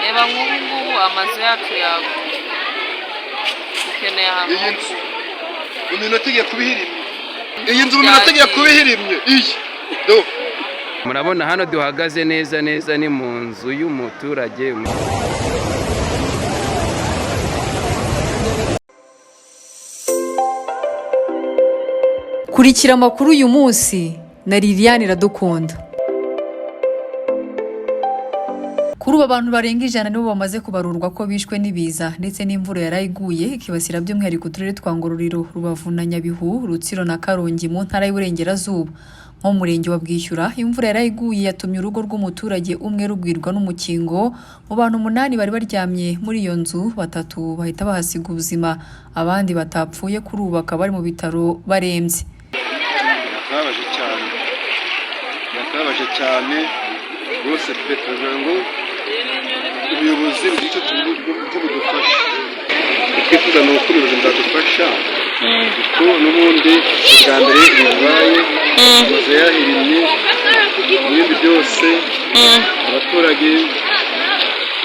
Reba nk'ubu ngubu amazu yacu yaguye, dukeneye ahantu Iyi ho nzu kuba. Mu minota igiye kuba ihirimye, iyi nzu mu minota igiye kuba ihirimye iyi do. Murabona hano duhagaze neza neza ni mu nzu y'umuturage. Kurikira amakuru uyu munsi na Liliane Iradukunda. Kuri ubu abantu barenga 100 nibo bamaze kubarurwa ko bishwe n'ibiza ndetse n'imvura yarayiguye ikibasira by'umwihariko uturere twa Ngororero, Rubavu na Nyabihu, Rutsiro na Karongi mu ntara y'Iburengerazuba. Nko mu murenge wa Bwishyura, imvura yarayiguye yatumye urugo rw'umuturage umwe rugwirwa n'umukingo. Mu bantu umunani bari baryamye muri iyo nzu, batatu bahita bahasiga ubuzima, abandi batapfuye kuri ubu bakaba bari mu bitaro barembye. Birakababaje cyane, birakababaje cyane rwose pe. Turagira ngo ubuyobozi bugire icyo budufasha. Icyo twifuza ni uko ubuyobozi bwadufasha, kuko n'ubundi bwa mbere bibaye, amazu yarahirimye, ibindi byose, abaturage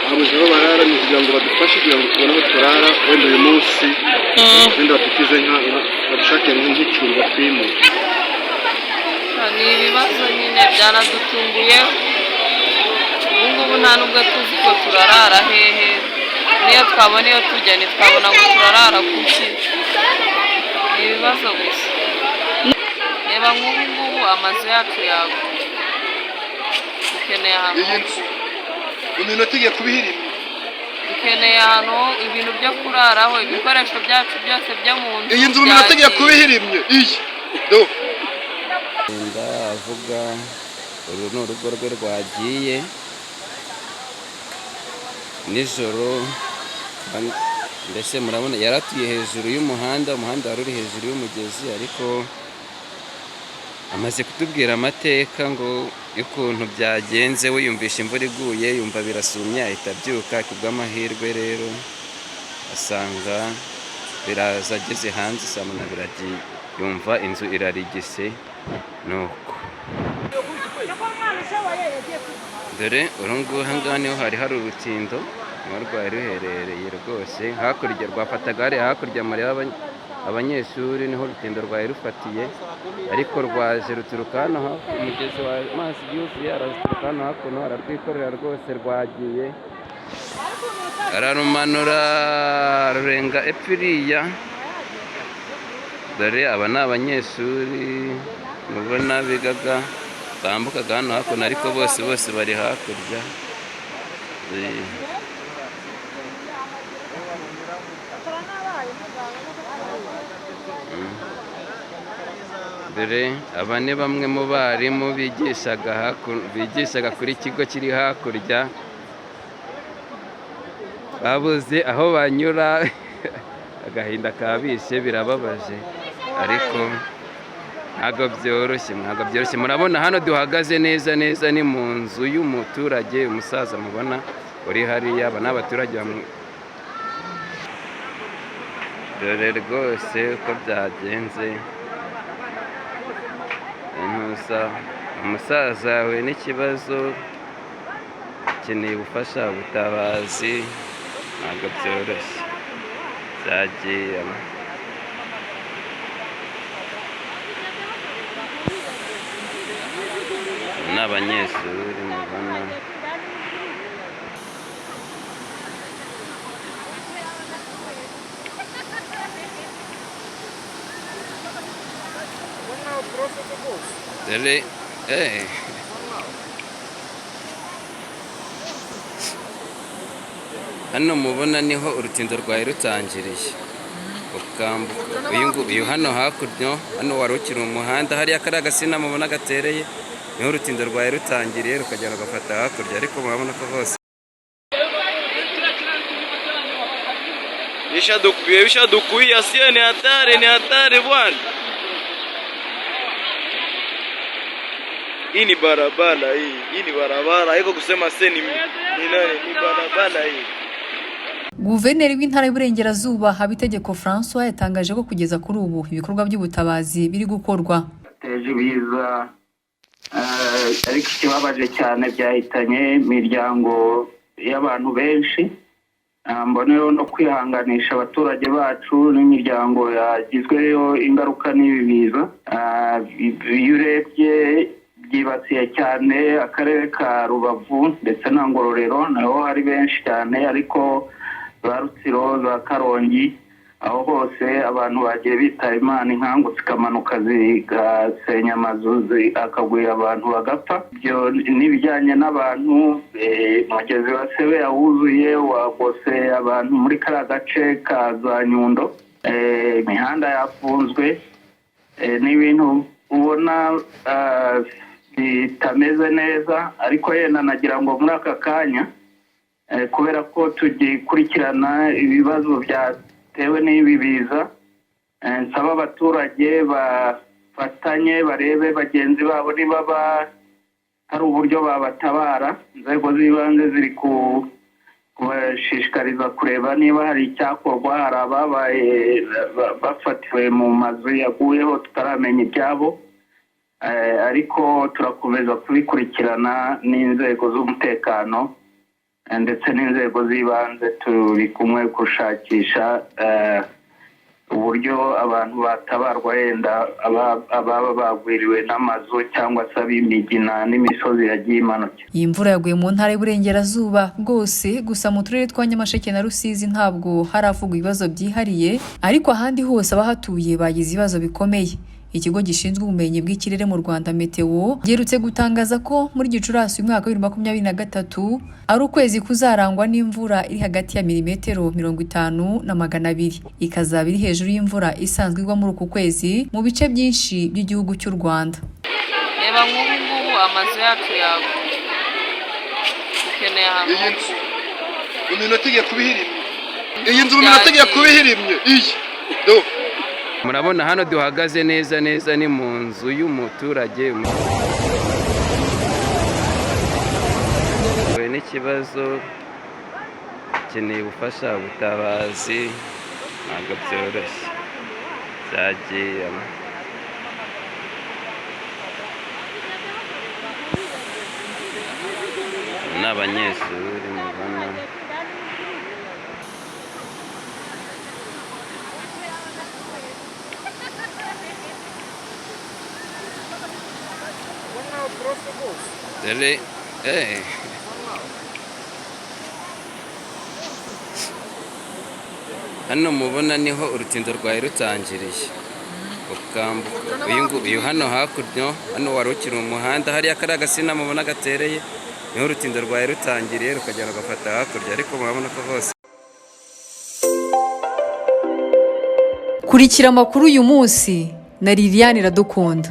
babuze aho barara. Ni kugira ngo badufashe kugira ngo tubone aho turara, wenda uyu munsi, wenda badukize, badushakire nk'icumbi batwimure. Ni ibibazo nyine byaradutunguye. Ubu ngubu nta nubwo tuzi ko turarara hehe. Niyo twabona iyo tujya, ntitwabona ngo turarara kuki. Ni ibibazo gusa. Reba nk'ubu ngubu amazu yacu yaguye, dukeneye ahantu Iyi ho nzu kuba. Mu minota igiye kuba ihirimye. Dukeneye ahantu ibintu byo kuraraho, ibikoresho byacu byose byo mu nzu Iyi nzu mu minota igiye kuba byagiye. ihirimye iyi do. Agenda avuga, uru ni urugo rwe rwagiye nijoro. Mbese murabona yaratuye hejuru y'umuhanda, umuhanda wari uri hejuru y'umugezi, ariko amaze kutubwira amateka ngo y'ukuntu byagenze. We yumvisha imvura iguye, yumva birasumye, ahita abyuka. Ku bw'amahirwe rero asanga biraza, ageze hanze asanga biragiye, yumva inzu irarigise. Nuko dore uru nguru, aha ngaha niho hari hari urutindo, niho rwari ruherereye rwose. Hakurya rwafataga hariya hakurya mureba abanyeshuri, niho urutindo rwari rufatiye, ariko rwaje ruturuka hano hafi umugezi w'amazi yuzuye, araruturuka hano hakuno, ararwikorera rwose, rwagiye ararumanura rurenga epfo iriya. Dore aba ni abanyeshuri mubona bigaga, bambukaga hano hakuno, ariko bose bose bari hakurya. Dore aba ni bamwe mu barimu bigishaga kuri kigo kiri hakurya, babuze aho banyura, agahinda kabishe, birababaje, ariko ntabwo byoroshye, ntabwo byoroshye. Murabona hano duhagaze neza neza ni mu nzu y'umuturage, umusaza mubona uri hariya. Aba ni abaturage bamwe. Dore rwose uko byagenze. Intuza umusaza yahuye n'ikibazo, akeneye ubufasha, ubutabazi. Ntabwo byoroshye, byagiye. Aba ni abanyeshuri mubona. Dore hano mubona niho urutindo rwari rutangiriye, ukambuka uyu hano hakurya, hano wari ukiri umuhanda, hariya kariya gasina mubona gatereye, niho urutindo rwari rutangiriye, rukagenda rugafata hakurya, ariko murabona ko hose Ishadukuia, sio? Ni hatari, ni hatari bwana. Hii ni barabara hii, hii ni barabara iko kusema se ni nani, ni barabara hii. Guverineri w'Intara y'Iburengerazuba, Habitegeko François, yatangaje ko kugeza kuri ubu ibikorwa by'ubutabazi biri gukorwa. Byateje ibiza, ariko ikibabaje cyane byahitanye imiryango. y'abantu benshi. Mboneyeho no kwihanganisha abaturage bacu n'imiryango yagizweho ingaruka n'ibi biza. Iyo urebye byibasiye cyane akarere ka Rubavu ndetse na Ngororero, naho hari benshi cyane, ariko za Rutsiro, za Karongi, aho hose abantu bagiye bitaba Imana, inkangu zikamanuka zigasenya amazu, akagwira abantu bagapfa. Ibyo n'ibijyanye n'abantu, umugezi wa Sebeya wuzuye wagose abantu muri kariya gace ka za Nyundo, imihanda yafunzwe, n'ibintu ubona bitameze neza. Ariko yenda nagira ngo muri aka kanya, kubera ko tugikurikirana ibibazo byatewe n'ibi biza, nsaba abaturage bafatanye barebe bagenzi babo niba hari uburyo babatabara. Inzego z'ibanze ziri kubashishikariza kureba niba hari icyakorwa. Hari ababaye bafatiwe mu mazu yaguyeho tutaramenya ibyabo, ariko turakomeza kubikurikirana n'inzego z'umutekano, ndetse n'inzego z'ibanze turi kumwe gushakisha uburyo abantu batabarwa, yenda ababa bagwiriwe n'amazu cyangwa se ab'imigina n'imisozi yagiye imanukira. Iyi mvura yaguye mu ntara y'Iburengerazuba bwose, gusa mu turere twa Nyamasheke na Rusizi ntabwo haravugwa ibibazo byihariye, ariko ahandi hose abahatuye bagize ibibazo bikomeye. Ikigo gishinzwe ubumenyi bw'ikirere mu Rwanda, Meteo, giherutse gutangaza ko muri Gicurasi uyu mwaka wa 2023 ari ukwezi kuzarangwa n'imvura iri hagati ya milimetero 50 na 200, ikazaba iri hejuru y'imvura isanzwe igwa muri uku kwezi mu bice byinshi by'igihugu cy'u Rwanda. Reba nk'ubu ngubu amazu yacu yaguye, dukeneye ahantu Iyi ho nzu kuba. mu minota igiye kuba ihirimye, iyi nzu mu minota igiye kuba ihirimye iyi do. Murabona hano duhagaze neza neza ni mu nzu y'umuturage huye n'ikibazo, akeneye ubufasha, ubutabazi. Ntabwo byoroshye, byagiye. Aba ni abanyeshuri mubona. Dore hano mubona niho urutindo rwari rutangiriye, ukambuka uyu nguyu hano hakurya, hano wari ukiri umuhanda, hariya kariya gasina mubona gatereye niho urutindo rwari rutangiriye, rukagenda rugafata hakurya, ariko murabona ko hose. Kurikira amakuru uyu munsi na Liliane Iradukunda.